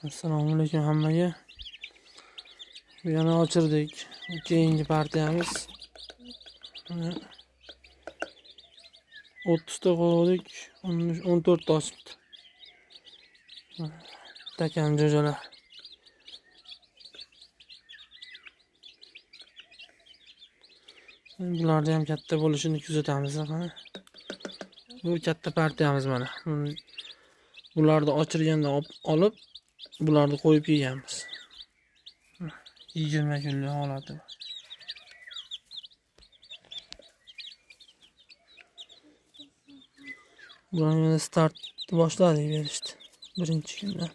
Assalomu alaykum hammaga. Yana ochirdik. Keyingi partiyamiz. Mana 30 ta qo'ydik, 14 ta ochibdi. Takan jo'jalar. Bularni ham katta bo'lishini kuzatamiz, mana. Bu katta partiyamiz mana. Bularni ochirganda olib, bularni qo'yib yeganmiz. 20 kunlik holati. Bularni start boshladik berishdi birinchi kundan.